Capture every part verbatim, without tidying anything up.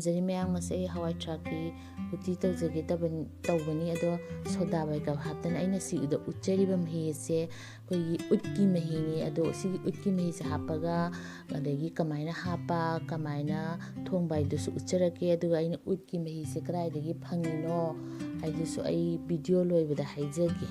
ꯖꯔꯤ ꯃꯌꯥꯝ, ꯉꯁꯤ ꯑꯩ ꯍꯋꯥꯏ ꯊ꯭ꯔꯥꯛꯀꯤ ꯎꯇꯤ ꯇꯧꯖꯒꯦ ꯇꯕ-, ꯇꯧꯕꯅꯤ꯫ ꯑꯗꯣ ꯁꯣꯗꯥ ꯕꯥꯏꯒꯞ ꯍꯥꯞꯇꯅ ꯑꯩꯅ ꯁꯤꯗ ꯎꯠꯆꯔꯤꯕ ꯃꯍꯤ ꯑꯁꯦ ꯑꯩꯈꯣꯏꯒꯤ ꯎꯠꯀꯤ ꯃꯍꯤꯅꯤ꯫ ꯑꯗꯣ ꯁꯤꯒꯤ ꯎꯠꯀꯤ ꯃꯍꯤꯁꯦ ꯍꯥꯞꯄꯒ, ꯑꯗꯒꯤ ꯀꯃꯥꯏꯅ ꯍꯥꯞꯄ, ꯀꯃꯥꯏꯅ ꯊꯣꯡꯕ ꯍꯥꯏꯗꯨꯁꯨ ꯎꯠꯆꯔꯛꯀꯦ꯫ ꯑꯗꯨꯒ ꯑꯩꯅ ꯎꯠꯀꯤ ꯃꯍꯤꯁꯦ ꯀꯗꯥꯏꯗꯒꯤ ꯐꯪꯉꯤꯅꯣ ꯍꯥꯏꯗꯨꯁꯨ ꯑꯩ ꯚꯤꯗꯤꯑꯣ ꯂꯣꯏꯕꯗ ꯍꯥꯏꯖꯒꯦ꯫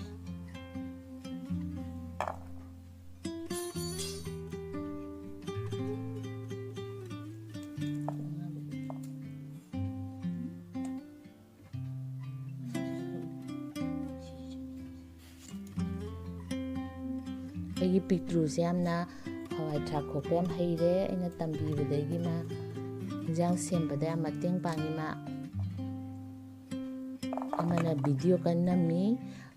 ꯑꯩꯒꯤ ꯄꯤꯛꯇ꯭ꯔꯨꯁꯦ ꯌꯥꯝꯅ ꯍꯋꯥꯏ ꯊ꯭ꯔꯥꯛ ꯈꯣꯛꯄ ꯌꯥꯝ ꯍꯩꯔꯦ꯫ ꯑꯩꯅ ꯇꯝꯕꯤꯕꯗꯒꯤ ꯃꯥ ꯏꯟꯖꯥꯡ ꯁꯦꯝꯕꯗ ꯌꯥꯝ ꯃꯇꯦꯡ ꯄꯥꯡꯉꯤ꯫ ꯃꯥ ꯑꯃꯅ ꯚꯤꯗꯤꯑꯣ ꯀꯟꯅ ꯅꯝꯃꯤ,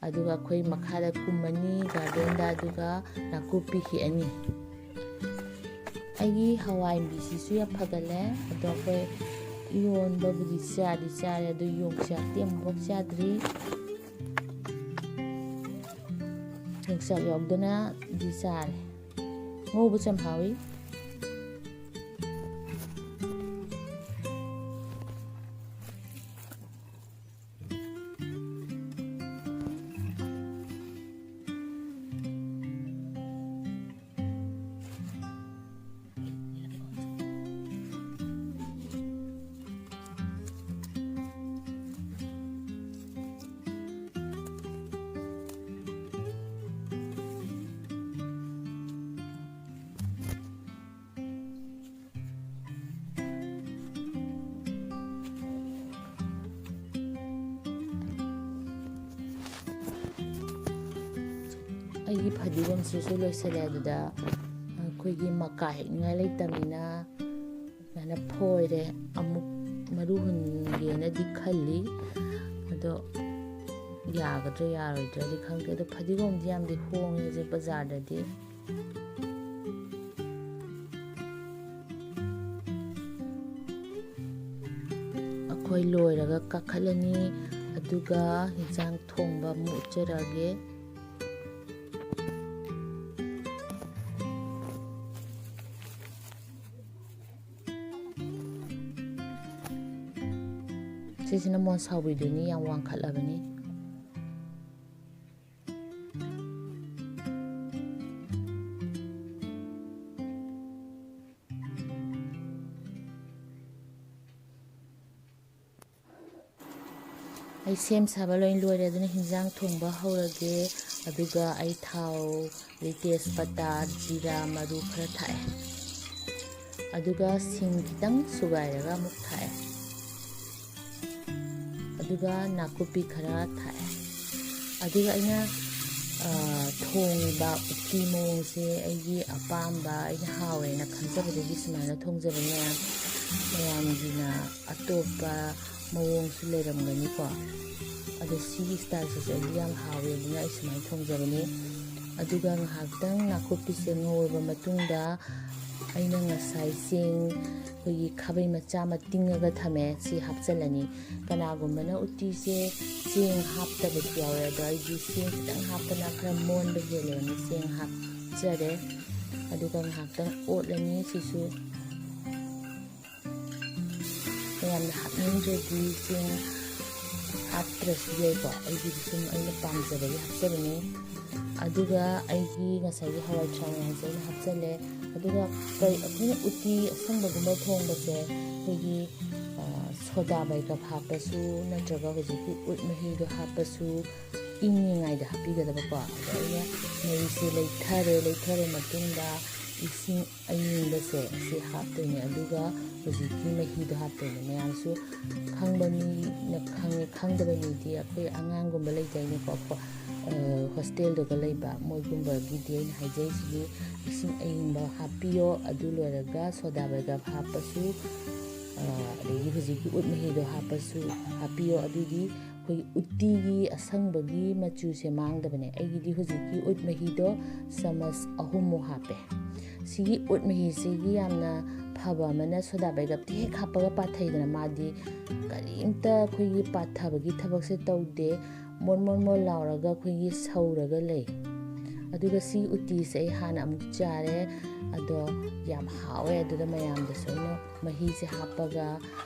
ꯑꯗꯨꯒ ꯑꯩꯈꯣꯏ ꯃꯈꯥꯗ ꯀꯨꯝꯃꯅꯤ ꯒꯥꯔꯗꯦꯟꯗ, ꯑꯗꯨꯒ ꯅꯥꯀꯨꯞꯄꯤ ꯍꯦꯛꯑꯅꯤ꯫ ꯑꯩꯒꯤ ꯍꯋꯥꯏ ꯃꯨꯕꯤꯁꯤꯁꯨ ꯌꯥꯝ ꯐꯒꯠꯂꯦ꯫ ꯑꯗꯣ ꯑꯩꯈꯣꯏ ꯏꯔꯣꯟꯕꯕꯨꯗꯤ ꯆꯥꯗꯤ ꯆꯥꯔꯦ, ꯑꯗꯨ ꯌꯣꯡꯆꯥꯛꯇꯤ ꯑꯃꯨꯛꯐꯥꯎ ꯆꯥꯗ꯭ꯔꯤ꯫ ꯌꯣꯡꯆꯥꯛ ꯌꯥꯎꯗꯅꯗꯤ ꯆꯥꯔꯦ꯫ ꯉꯧꯕꯁꯨ ꯌꯥꯝ ꯍꯥꯎꯏ꯫ ꯑꯩꯒꯤ ꯐꯗꯤꯒꯣꯝꯁꯤꯁꯨ ꯂꯣꯏꯁꯤꯜꯂꯦ꯫ ꯑꯗꯨꯗ ꯑꯩꯈꯣꯏꯒꯤ ꯃꯀꯥ ꯍꯦꯛꯅꯤꯡꯉꯥꯏ ꯂꯩꯇꯕꯅꯤꯅ ꯁꯨꯃꯥꯏꯅ ꯐꯣꯏꯔꯦ꯫ ꯑꯃꯨꯛ ꯃꯔꯨ ꯍꯨꯟꯒꯦꯅꯗꯤ ꯈꯜꯂꯤ, ꯑꯗꯣ ꯌꯥꯒꯗ꯭ꯔꯥ ꯌꯥꯔꯣꯏꯗ꯭ꯔꯗꯤ ꯈꯪꯗꯦ꯫ ꯑꯗꯣ ꯐꯗꯤꯒꯣꯝꯗꯤ ꯌꯥꯝꯗꯤ ꯍꯣꯡꯉꯦ ꯍꯧꯖꯤꯛ ꯕꯖꯥꯔꯗꯗꯤ꯫ ꯑꯩꯈꯣꯏ ꯂꯣꯏꯔꯒ ꯀꯥꯈꯠꯂꯅꯤ, ꯑꯗꯨꯒ ꯌꯦꯟꯁꯥꯡ ꯊꯣꯡꯕ ꯑꯃꯨꯛ ꯎꯠꯆꯔꯛꯑꯒꯦ꯫ ꯁꯤꯅ ꯃꯣꯟꯁꯥꯎꯕꯤꯗꯨꯅꯤ, ꯌꯥꯝ ꯋꯥꯡꯈꯠꯂꯕꯅꯤ꯫ ꯑꯩ ꯁꯦꯝ ꯁꯥꯕ ꯂꯣꯏ ꯂꯣꯏꯔꯦ, ꯑꯗꯨꯅ ꯍꯤꯟꯖꯥꯡ ꯊꯣꯡꯕ ꯍꯧꯔꯒꯦ꯫ ꯑꯗꯨꯒ ꯑꯩ ꯊꯥꯎ, ꯑꯗꯩ ꯇꯦꯖꯄꯇꯥ, ꯖꯤꯔꯥ ꯃꯔꯨ ꯈꯔ ꯊꯥꯛꯑꯦ꯫ ꯑꯗꯨꯒ ꯁꯤꯡ ꯈꯤꯇꯪ ꯁꯨꯒꯥꯏꯔꯒ ꯑꯃꯨꯛ ꯊꯥꯛꯑꯦ꯫ ꯑꯗꯨꯒ ꯅꯥꯀꯨꯞꯄꯤ ꯈꯔ ꯊꯥꯛꯑꯦ꯫ ꯑꯗꯨꯒ ꯑꯩꯅ, ꯑ, ꯊꯣꯡꯉꯤꯕ ꯎꯇꯤ ꯃꯑꯣꯡꯁꯦ ꯑꯩꯒꯤ ꯑꯄꯥꯝꯕ, ꯑꯩꯅ ꯍꯥꯎꯋꯦꯅ ꯈꯟꯖꯕꯗꯒꯤ ꯁꯨꯃꯥꯏꯅ ꯊꯣꯡꯖꯕꯅꯦ꯫ ꯃꯌꯥꯝꯒꯤꯅ ꯑꯇꯣꯞꯄ ꯃꯑꯣꯡꯁꯨ ꯂꯩꯔꯝꯒꯅꯤꯀꯣ꯫ ꯑꯗꯣ ꯁꯤꯒꯤ ꯁ꯭ꯇꯥꯏꯜꯁꯤꯁꯨ ꯑꯩꯗꯤ ꯌꯥꯝ ꯍꯥꯎꯋꯦ, ꯑꯗꯨꯅ ꯑꯩ ꯁꯨꯃꯥꯏꯅ ꯊꯣꯡꯖꯕꯅꯤ꯫ ꯑꯗꯨꯒ ꯉꯥꯏꯍꯥꯛꯇꯪ ꯅꯥꯀꯨꯞꯄꯤꯁꯦ ꯉꯧꯔꯕ ꯃꯇꯨꯡꯗ ꯑꯩꯅ ꯉꯁꯥꯏ ꯆꯦꯡ, ꯑꯩꯈꯣꯏꯒꯤ ꯈꯥꯕꯩ ꯃꯆꯥ ꯑꯃ ꯇꯤꯡꯉꯒ ꯊꯝꯃꯦ, ꯁꯤ ꯍꯥꯞꯆꯤꯜꯂꯅꯤ꯫ ꯀꯅꯥꯒꯨꯝꯕꯅ ꯎꯇꯤꯁꯦ ꯆꯦꯡ ꯍꯥꯞꯇꯕꯁꯨ ꯌꯥꯎꯋꯦ, ꯑꯗꯣ ꯑꯩꯗꯤ ꯆꯦꯡ ꯈꯤꯇꯪ ꯍꯥꯞꯄꯅ ꯈꯔ ꯃꯣꯟꯕ ꯍꯦꯜꯂꯦꯅ ꯆꯦꯡ ꯍꯥꯞꯆꯔꯦ꯫ ꯑꯗꯨꯒ ꯉꯥꯏꯍꯥꯛꯇꯪ ꯑꯣꯠꯂꯅꯤ꯫ ꯁꯤꯁꯨ ꯃꯌꯥꯝꯅ ꯍꯥꯞꯅꯤꯡꯗ꯭ꯔꯗꯤ ꯆꯦꯡ ꯍꯥꯞꯇ꯭ꯔꯁꯨ ꯌꯥꯏꯀꯣ, ꯑꯩꯒꯤꯗꯤ ꯁꯨꯝ ꯑꯩꯅ ꯄꯥꯝꯖꯕꯒꯤ ꯍꯥꯞꯆꯕꯅꯤ꯫ ꯑꯗꯨꯒ ꯑꯩꯒꯤ ꯉꯁꯥꯏꯒꯤ ꯍꯋꯥꯏ ꯊ꯭ꯔꯥꯛ ꯃꯌꯥꯝꯁꯦ ꯑꯩꯅ ꯍꯥꯞꯆꯜꯂꯦ꯫ ꯑꯗꯨꯒ ꯀꯔꯤ, ꯑꯩꯈꯣꯏꯅ ꯎꯇꯤ ꯑꯁꯪꯕꯒꯨꯝꯕ ꯊꯣꯡꯕꯁꯦ ꯑꯩꯈꯣꯏꯒꯤ, ꯑ, ꯁꯣꯗꯥ ꯕꯥꯏꯒꯞ ꯍꯥꯞꯄꯁꯨ ꯅꯠꯇ꯭ꯔꯒ ꯍꯧꯖꯤꯛꯀꯤ ꯎꯠ ꯃꯍꯤꯗꯣ ꯍꯥꯞꯄꯁꯨ ꯏꯪꯉꯤꯉꯩꯗ ꯍꯥꯞꯄꯤꯒꯗꯕꯀꯣ꯫ ꯑꯗꯣ ꯑꯩꯅ ꯃꯩꯁꯦ ꯂꯩꯊꯔꯦ, ꯂꯩꯊꯔ ꯃꯇꯨꯡꯗ ꯏꯁꯤꯡ ꯑꯏꯪꯕꯁꯦ ꯁꯤ ꯍꯥꯞꯇꯣꯏꯅꯦ, ꯑꯗꯨꯒ ꯍꯧꯖꯤꯛꯀꯤ ꯃꯍꯤꯗꯣ ꯍꯥꯞꯇꯣꯏꯅꯦ꯫ ꯃꯌꯥꯝꯁꯨ ꯈꯪꯕ ꯃꯤꯅ ꯈꯪꯉꯦ, ꯈꯪꯗꯕ ꯃꯤꯗꯤ ꯑꯩꯈꯣꯏ ꯑꯉꯥꯡꯒꯨꯝꯕ ꯂꯩꯗꯥꯏꯅꯦꯀꯣ, ꯀꯣ-, ꯑ, ꯍꯣꯁꯇꯦꯜꯗꯒ ꯂꯩꯕ ꯃꯣꯏꯒꯨꯝꯕꯒꯤꯗꯤ ꯑꯩꯅ ꯍꯥꯏꯖꯩꯁꯤꯗꯤ, ꯏꯁꯤꯡ ꯑꯏꯪꯕ ꯍꯥꯞꯄꯤꯌꯣ, ꯑꯗꯨ ꯂꯣꯏꯔꯒ ꯁꯣꯗꯥ ꯕꯥꯏꯒꯞ ꯍꯥꯞꯄꯁꯨ, ꯑ, ꯑꯗꯒꯤ ꯍꯧꯖꯤꯛꯀꯤ ꯎꯠ ꯃꯍꯤꯗꯣ ꯍꯥꯞꯄꯁꯨ ꯍꯥꯞꯄꯤꯌꯣ, ꯑꯗꯨꯗꯤ ꯑꯩꯈꯣꯏꯒꯤ ꯎꯠꯇꯤꯒꯤ ꯑꯁꯪꯕꯒꯤ ꯃꯆꯨꯁꯦ ꯃꯥꯡꯗꯕꯅꯦ꯫ ꯑꯩꯒꯤꯗꯤ ꯍꯧꯖꯤꯛꯀꯤ ꯎꯠ ꯃꯍꯤꯗꯣ ꯆꯥꯃꯁ ꯑꯍꯨꯝꯃꯨꯛ ꯍꯥꯞꯄꯦ꯫ ꯁꯤꯒꯤ ꯎꯠ ꯃꯍꯤꯁꯤꯒꯤ ꯌꯥꯝꯅ ꯐꯕ ꯑꯃꯅ ꯁꯣꯗꯥ ꯕꯥꯏꯒꯞꯇꯤ ꯍꯦꯛ ꯍꯥꯞꯄꯒ ꯄꯥꯊꯩꯗꯅ, ꯃꯥꯗꯤ ꯀꯔꯤꯝꯇ ꯑꯩꯈꯣꯏꯒꯤ ꯄꯥꯊꯕꯒꯤ ꯊꯕꯛꯁꯦ ꯇꯧꯗꯦ꯫ ꯃꯣꯟ ꯃꯣꯟ ꯃꯣꯟ ꯂꯥꯎꯔꯒ ꯑꯩꯈꯣꯏꯒꯤ ꯁꯧꯔꯒ ꯂꯩ꯫ ꯑꯗꯨꯒ ꯁꯤ ꯎꯇꯤꯁꯦ ꯑꯩ ꯍꯥꯟꯅ ꯑꯃꯨꯛ ꯆꯥꯔꯦ, ꯑꯗꯣ ꯌꯥꯝ ꯍꯥꯎꯋꯦ꯫ ꯑꯗꯨꯗ ꯃꯌꯥꯝꯗꯁꯨ ꯑꯩꯅ ꯃꯍꯤꯁꯦ ꯍꯥꯞꯄꯒ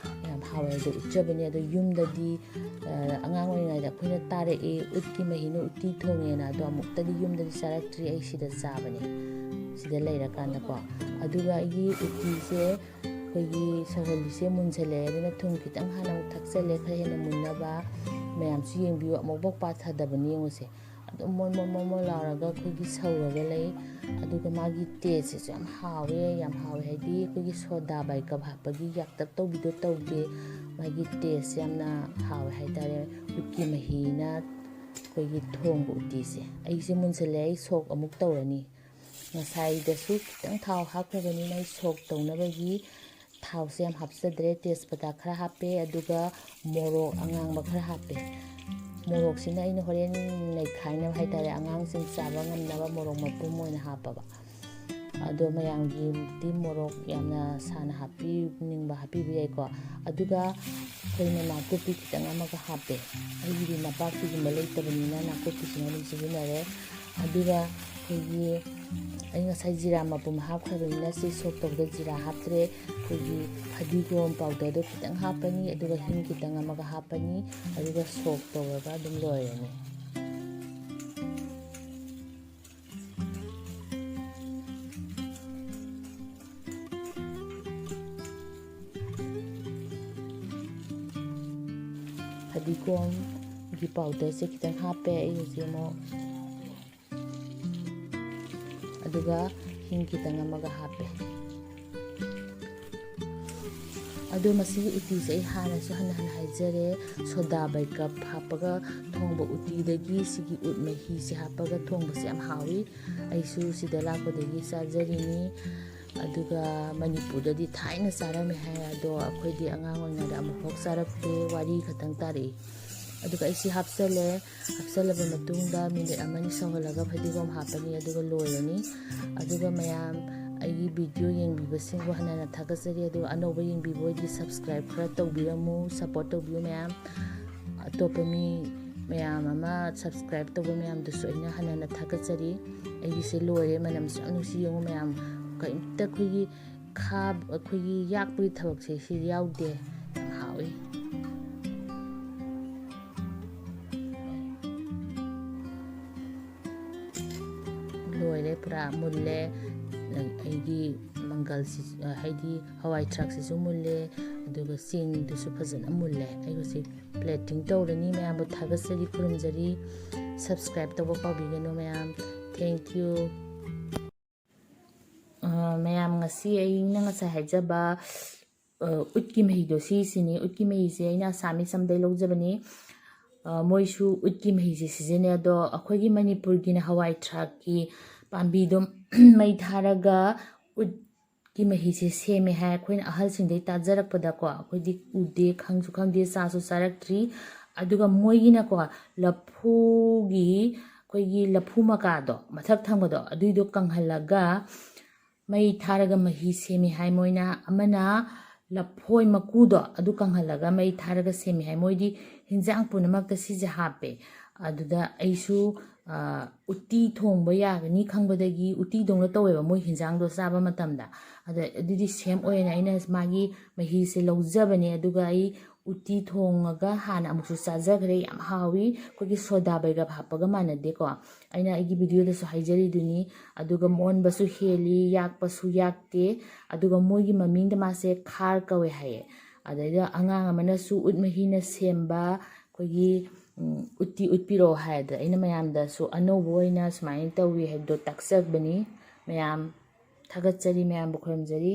ꯌꯥꯝ ꯍꯥꯎꯋꯦ ꯑꯗꯣ ꯎꯠꯆꯕꯅꯦ꯫ ꯑꯗꯣ ꯌꯨꯝꯗꯗꯤ, ꯑ, ꯑꯉꯥꯡ ꯑꯣꯏꯔꯤꯉꯩꯗ ꯑꯩꯈꯣꯏꯅ ꯇꯥꯔꯛꯑꯦ, ꯎꯠꯀꯤ ꯃꯍꯤꯅ ꯎꯇꯤ ꯊꯣꯡꯉꯦꯅ꯫ ꯑꯗꯣ ꯑꯃꯨꯛꯇꯗꯤ ꯌꯨꯝꯗꯗꯤ ꯆꯥꯔꯛꯇ꯭ꯔꯤ, ꯑꯩ ꯁꯤꯗ ꯆꯥꯕꯅꯦ, ꯁꯤꯗ ꯂꯩꯔꯀꯥꯟꯗꯀꯣ꯫ ꯑꯗꯨꯒ ꯑꯩꯒꯤ ꯎꯇꯤꯁꯦ ꯑꯩꯈꯣꯏꯒꯤ ꯁꯧꯍꯜꯂꯤꯁꯦ ꯃꯨꯟꯁꯜꯂꯛꯑꯦ, ꯑꯗꯨꯅ ꯊꯨꯝ ꯈꯤꯇꯪ ꯍꯥꯟꯅ ꯑꯃꯨꯛ ꯊꯥꯛꯆꯜꯂꯦ, ꯈꯔ ꯍꯦꯟꯅ ꯃꯨꯟꯅꯕ꯫ ꯃꯌꯥꯝꯁꯨ ꯌꯦꯡꯕꯤꯌꯨ, ꯑꯃꯨꯛꯐꯥꯎ ꯄꯥꯊꯗꯕꯅꯤ ꯌꯦꯡꯉꯨꯁꯦ꯫ ꯑꯗꯨꯝ ꯃꯣꯟ ꯃꯣꯟ ꯃꯣꯟ ꯃꯣꯟ ꯂꯥꯎꯔꯒ ꯑꯩꯈꯣꯏꯒꯤ ꯁꯧꯔꯒ ꯂꯩ꯫ ꯑꯗꯨꯒ ꯃꯥꯒꯤ ꯇꯦꯁꯁꯤꯁꯨ ꯌꯥꯝ ꯍꯥꯎꯋꯦ, ꯌꯥꯝ ꯍꯥꯎꯋꯦ ꯍꯥꯏꯗꯤ ꯑꯩꯈꯣꯏꯒꯤ ꯁꯣꯗꯥ ꯕꯥꯏꯒꯞ ꯍꯥꯞꯄꯒꯤ ꯌꯥꯛꯇꯛ ꯇꯧꯕꯤꯗꯣ ꯇꯧꯗꯦ꯫ ꯃꯥꯒꯤ ꯇꯦꯁ ꯌꯥꯝꯅ ꯍꯥꯎꯋꯦ ꯍꯥꯏꯇꯥꯔꯦ, ꯎꯠꯀꯤ ꯃꯍꯤꯅ ꯑꯩꯈꯣꯏꯒꯤ ꯊꯣꯡꯕ ꯎꯇꯤꯁꯦ꯫ ꯑꯩꯁꯦ ꯃꯨꯟꯁꯜꯂꯦ, ꯑꯩ ꯁꯣꯛ ꯑꯃꯨꯛ ꯇꯧꯔꯅꯤ꯫ ꯉꯁꯥꯏꯗꯁꯨ ꯈꯤꯇꯪ ꯊꯥꯎ ꯍꯥꯞꯈ꯭ꯔꯕꯅꯤꯅ ꯑꯩ ꯁꯣꯛ ꯇꯧꯅꯕꯒꯤ ꯊꯥꯎꯁꯦ ꯌꯥꯝ ꯍꯥꯞꯆꯗ꯭ꯔꯦ꯫ ꯇꯦꯖꯄꯇꯥ ꯈꯔ ꯍꯥꯞꯄꯦ, ꯑꯗꯨꯒ ꯃꯣꯔꯣꯛ ꯑꯉꯥꯡꯕ ꯈꯔ ꯍꯥꯞꯄꯦ꯫ ꯃꯣꯔꯣꯛꯁꯤꯅ ꯑꯩꯅ ꯍꯣꯔꯦꯟ ꯅꯩꯈꯥꯏꯅꯕ ꯍꯥꯏꯇꯥꯔꯦ, ꯑꯉꯥꯡꯁꯤꯡ ꯆꯥꯕ ꯉꯝꯅꯕ ꯃꯣꯔꯣꯛ ꯃꯄꯨꯝ ꯑꯣꯏꯅ ꯍꯥꯞꯄꯕ꯫ ꯑꯗꯣ ꯃꯌꯥꯝꯒꯤꯗꯤ ꯃꯣꯔꯣꯛ ꯌꯥꯝꯅ ꯁꯥꯅ ꯍꯥꯞꯄꯤꯅꯤꯡꯕ ꯍꯥꯞꯄꯤꯕ ꯌꯥꯏꯀꯣ꯫ ꯑꯗꯨꯒ ꯑꯩꯈꯣꯏꯅ ꯅꯥꯀꯨꯞꯄꯤ ꯈꯤꯇꯪ ꯑꯃꯒ ꯍꯥꯞꯄꯦ꯫ ꯑꯩꯒꯤꯗꯤ ꯅꯄꯥꯛꯄꯤꯒꯨꯝꯕ ꯂꯩꯇꯕꯅꯤꯅ ꯅꯥꯀꯨꯞꯄꯤꯁꯤꯅ ꯑꯗꯨꯝ ꯁꯤꯖꯤꯟꯅꯔꯦ꯫ ꯑꯗꯨꯒ ꯑꯩꯈꯣꯏꯒꯤ, ꯑꯩ ꯉꯁꯥꯏ ꯖꯤꯔꯥ ꯃꯄꯨꯝ ꯍꯥꯞꯈ꯭ꯔꯕꯅꯤꯅ ꯁꯤ ꯁꯣꯛ ꯇꯧꯕꯗ ꯖꯤꯔꯥ ꯍꯥꯞꯇ꯭ꯔꯦ꯫ ꯑꯩꯈꯣꯏꯒꯤ ꯐꯗꯤꯒꯣꯝ ꯄꯥꯎꯗꯔꯗꯣ ꯈꯤꯇꯪ ꯍꯥꯞꯄꯅꯤ, ꯑꯗꯨꯒ ꯍꯤꯡ ꯈꯤꯇꯪ ꯑꯃꯒ ꯍꯥꯞꯄꯅꯤ, ꯑꯗꯨꯒ ꯁꯣꯛ ꯇꯧꯔꯒ ꯑꯗꯨꯝ ꯂꯣꯏꯔꯅꯤ꯫ ꯐꯗꯤꯒꯣꯝꯒꯤ ꯄꯥꯎꯗꯔꯁꯦ ꯈꯤꯇꯪ ꯍꯥꯞꯄꯦ ꯑꯩ ꯍꯧꯖꯤꯛ ꯑꯃꯨꯛ, ꯑꯗꯨꯒ ꯍꯤꯡ ꯈꯤꯇꯪ ꯑꯃꯒ ꯍꯥꯞꯄꯦ꯫ ꯑꯗꯣ ꯃꯁꯤꯒꯤ ꯎꯇꯤꯁꯦ ꯑꯩ ꯍꯥꯟꯅꯁꯨ ꯍꯟꯅ ꯍꯟꯅ ꯍꯥꯏꯖꯔꯦ, ꯁꯣꯗꯥ ꯕꯥꯏꯒꯞ ꯍꯥꯞꯄꯒ ꯊꯣꯡꯕ ꯎꯇꯤꯗꯒꯤ ꯁꯤꯒꯤ ꯎꯠ ꯃꯍꯤꯁꯦ ꯍꯥꯞꯄꯒ ꯊꯣꯡꯕꯁꯦ ꯌꯥꯝ ꯍꯥꯎꯏ꯫ ꯑꯩꯁꯨ ꯁꯤꯗ ꯂꯥꯛꯄꯗꯒꯤ ꯆꯥꯖꯔꯤꯅꯤ꯫ ꯑꯗꯨꯒ ꯃꯅꯤꯄꯨꯔꯗꯗꯤ ꯊꯥꯏꯅ ꯆꯥꯔꯝꯃꯦ ꯍꯥꯏ, ꯑꯗꯣ ꯑꯩꯈꯣꯏꯗꯤ ꯑꯉꯥꯡ ꯑꯣꯏꯔꯤꯉꯩꯗ ꯑꯃꯨꯛꯐꯥꯎ ꯆꯥꯔꯛꯇꯦ, ꯋꯥꯔꯤ ꯈꯛꯇꯪ ꯇꯥꯔꯛꯏ꯫ ꯑꯗꯨꯒ ꯑꯩ ꯁꯤ ꯍꯥꯞꯆꯜꯂꯦ꯫ ꯍꯥꯞꯆꯜꯂꯕ ꯃꯇꯨꯡꯗ ꯃꯤꯅꯤꯠ ꯑꯃꯅꯤ ꯁꯧꯍꯜꯂꯒ ꯐꯗꯤꯒꯣꯝ ꯍꯥꯞꯄꯅꯤ, ꯑꯗꯨꯒ ꯂꯣꯏꯔꯅꯤ꯫ ꯑꯗꯨꯒ ꯃꯌꯥꯝ ꯑꯩꯒꯤ ꯚꯤꯗꯤꯑꯣ ꯌꯦꯡꯕꯤꯕꯁꯤꯡꯕꯨ ꯍꯟꯅ ꯍꯟꯅ ꯊꯥꯒꯠꯆꯔꯤ꯫ ꯑꯗꯨꯒ ꯑꯅꯧꯕ ꯌꯦꯡꯕꯤꯕ ꯑꯣꯏꯗꯤ subscribe ꯈꯔ ꯇꯧꯕꯤꯔꯝꯃꯨ, support ꯇꯧꯕꯤꯌꯨ ꯃꯌꯥꯝ꯫ ꯑꯇꯣꯞꯄ ꯃꯤ ꯃꯌꯥꯝ ꯑꯃ ꯁꯕꯁꯀ꯭ꯔꯥꯏꯕ ꯇꯧꯕ ꯃꯌꯥꯝꯗꯨꯁꯨ ꯑꯩꯅ ꯍꯟꯅ ꯍꯟꯅ ꯊꯥꯒꯠꯆꯔꯤ꯫ ꯑꯩꯒꯤꯁꯦ ꯂꯣꯏꯔꯦ, ꯃꯅꯝꯁꯨ ꯌꯥꯝ ꯅꯨꯡꯁꯤ꯫ ꯌꯦꯡꯉꯨ ꯃꯌꯥꯝ, ꯀꯔꯤꯝꯇ ꯑꯩꯈꯣꯏꯒꯤ ꯈꯥꯕ, ꯑꯩꯈꯣꯏꯒꯤ ꯌꯥꯛꯄꯒꯤ ꯊꯕꯛꯁꯦ ꯁꯤ ꯌꯥꯎꯗꯦ꯫ ꯌꯥꯝ ꯍꯥꯎꯏ꯫ ꯂꯣꯏꯔꯦ, ꯄꯨꯔꯥ ꯃꯨꯜꯂꯦ꯫ ꯑꯩꯒꯤ ꯃꯪꯒꯜꯁꯤ, ꯍꯥꯏꯗꯤ ꯍꯋꯥꯏ ꯊ꯭ꯔꯥꯛꯁꯤꯁꯨ ꯃꯨꯜꯂꯦ, ꯑꯗꯨꯒ ꯆꯦꯡꯗꯨꯁꯨ ꯐꯖꯅ ꯃꯨꯜꯂꯦ꯫ ꯑꯩ ꯍꯧꯖꯤꯛ ꯄ꯭ꯂꯦꯇꯤꯡ ꯇꯧꯔꯅꯤ꯫ ꯃꯌꯥꯝꯕꯨ ꯊꯥꯒꯠꯆꯔꯤ, ꯈꯨꯔꯨꯝꯖꯔꯤ꯫ ꯁꯕꯁꯀ꯭ꯔꯥꯏꯕ ꯇꯧꯕ ꯀꯥꯎꯕꯤꯒꯅꯨ ꯃꯌꯥꯝ꯫ Thank you꯫ ꯑ, ꯃꯌꯥꯝ, ꯉꯁꯤ ꯑꯩꯅ ꯉꯁꯥꯏ ꯍꯥꯏꯖꯕ, ꯑ, ꯎꯠꯀꯤ ꯃꯍꯤꯗꯣ ꯁꯤꯁꯤꯅꯤ꯫ ꯎꯠꯀꯤ ꯃꯍꯤꯁꯦ ꯑꯩꯅ ꯑꯁꯥꯃꯤꯁ ꯑꯃꯗꯩ ꯂꯧꯖꯕꯅꯤ꯫ ꯑ, ꯃꯣꯏꯁꯨ ꯎꯠꯀꯤ ꯃꯍꯤꯁꯦ ꯁꯤꯖꯤꯟꯅꯩ꯫ ꯑꯗꯣ ꯑꯩꯈꯣꯏꯒꯤ ꯃꯅꯤꯄꯨꯔꯒꯤꯅ ꯍꯋꯥꯏ ꯊ꯭ꯔꯥꯛꯀꯤ ꯄꯥꯝꯕꯤꯗꯣ ꯃꯩ ꯊꯥꯔꯒ ꯎꯠꯀꯤ ꯃꯍꯤꯁꯦ ꯁꯦꯝꯃꯦ ꯍꯥꯏ꯫ ꯑꯩꯈꯣꯏꯅ ꯑꯍꯜꯁꯤꯡꯗꯩ ꯇꯥꯖꯔꯛꯄꯗꯀꯣ, ꯑꯩꯈꯣꯏꯗꯤ ꯎꯗꯦ, ꯈꯪꯁꯨ ꯈꯪꯗꯦ, ꯆꯥꯁꯨ ꯆꯥꯔꯛꯇ꯭ꯔꯤ꯫ ꯑꯗꯨꯒ ꯃꯣꯏꯒꯤꯅꯀꯣ, ꯂꯐꯨꯒꯤ, ꯑꯩꯈꯣꯏꯒꯤ ꯂꯐꯨ ꯃꯀꯥꯗꯣ, ꯃꯊꯛ ꯊꯪꯕꯗꯣ, ꯑꯗꯨꯏꯗꯣ ꯀꯪꯍꯜꯂꯒ ꯃꯩ ꯊꯥꯔꯒ ꯃꯍꯤ ꯁꯦꯝꯃꯤ ꯍꯥꯏ ꯃꯣꯏꯅ꯫ ꯑꯃꯅ ꯂꯐꯣꯏ ꯃꯀꯨꯗꯣ ꯑꯗꯨ ꯀꯪꯍꯜꯂꯒ ꯃꯩ ꯊꯥꯔꯒ ꯁꯦꯝꯃꯤ ꯍꯥꯏ꯫ ꯃꯣꯏꯗꯤ ꯍꯤꯟꯖꯥꯡ ꯄꯨꯝꯅꯃꯛꯇ ꯁꯤꯁꯦ ꯍꯥꯞꯄꯦ꯫ ꯑꯗꯨꯗ ꯑꯩꯁꯨ, ꯑ, ꯎꯇꯤ ꯊꯣꯡꯕ ꯌꯥꯒꯅꯤ ꯈꯪꯕꯗꯒꯤ, ꯎꯇꯤꯗꯧꯅ ꯇꯧꯋꯦꯕ ꯃꯣꯏ ꯍꯤꯟꯖꯥꯡꯗꯣ ꯆꯥꯕ ꯃꯇꯝꯗ꯫ ꯑꯗ ꯑꯗꯨꯗꯤ ꯁꯦꯝ ꯑꯣꯏꯅ ꯑꯩꯅ ꯃꯥꯒꯤ ꯃꯍꯤꯁꯦ ꯂꯧꯖꯕꯅꯦ꯫ ꯑꯗꯨꯒ ꯑꯩ ꯎꯇꯤ ꯊꯣꯡꯉꯒ ꯍꯥꯟꯅ ꯑꯃꯨꯛꯁꯨ ꯆꯥꯖꯈ꯭ꯔꯦ, ꯌꯥꯝ ꯍꯥꯎꯏ꯫ ꯑꯩꯈꯣꯏꯒꯤ ꯁꯣꯗꯥ ꯕꯩꯒꯞ ꯍꯥꯞꯄꯒ ꯃꯥꯟꯅꯗꯦꯀꯣ꯫ ꯑꯩꯅ ꯑꯩꯒꯤ ꯚꯤꯗꯤꯑꯣꯗꯁꯨ ꯍꯥꯏꯖꯔꯤꯗꯨꯅꯤ꯫ ꯑꯗꯨꯒ ꯃꯣꯟꯕꯁꯨ ꯍꯦꯜꯂꯤ, ꯌꯥꯛꯄꯁꯨ ꯌꯥꯛꯇꯦ꯫ ꯑꯗꯨꯒ ꯃꯣꯏꯒꯤ ꯃꯃꯤꯡꯗ ꯃꯥꯁꯦ ꯈꯥꯔ ꯀꯧꯋꯦ ꯍꯥꯏꯌꯦ꯫ ꯑꯗꯩꯗ ꯑꯉꯥꯡ ꯑꯃꯅꯁꯨ ꯎꯠ ꯃꯍꯤꯅ ꯁꯦꯝꯕ ꯑꯩꯈꯣꯏꯒꯤ, ꯎꯝ, ꯎꯠꯇꯤ ꯎꯠꯄꯤꯔꯛꯑꯣ ꯍꯥꯏꯗ ꯑꯩꯅ ꯃꯌꯥꯝꯗꯁꯨ ꯑꯅꯧꯕ ꯑꯣꯏꯅ ꯁꯨꯃꯥꯏꯅ ꯇꯧꯏ ꯍꯥꯏꯕꯗꯣ ꯇꯥꯛꯆꯕꯅꯤ꯫ ꯃꯌꯥꯝ ꯊꯥꯒꯠꯆꯔꯤ, ꯃꯌꯥꯝꯕꯨ ꯈꯨꯔꯨꯝꯖꯔꯤ꯫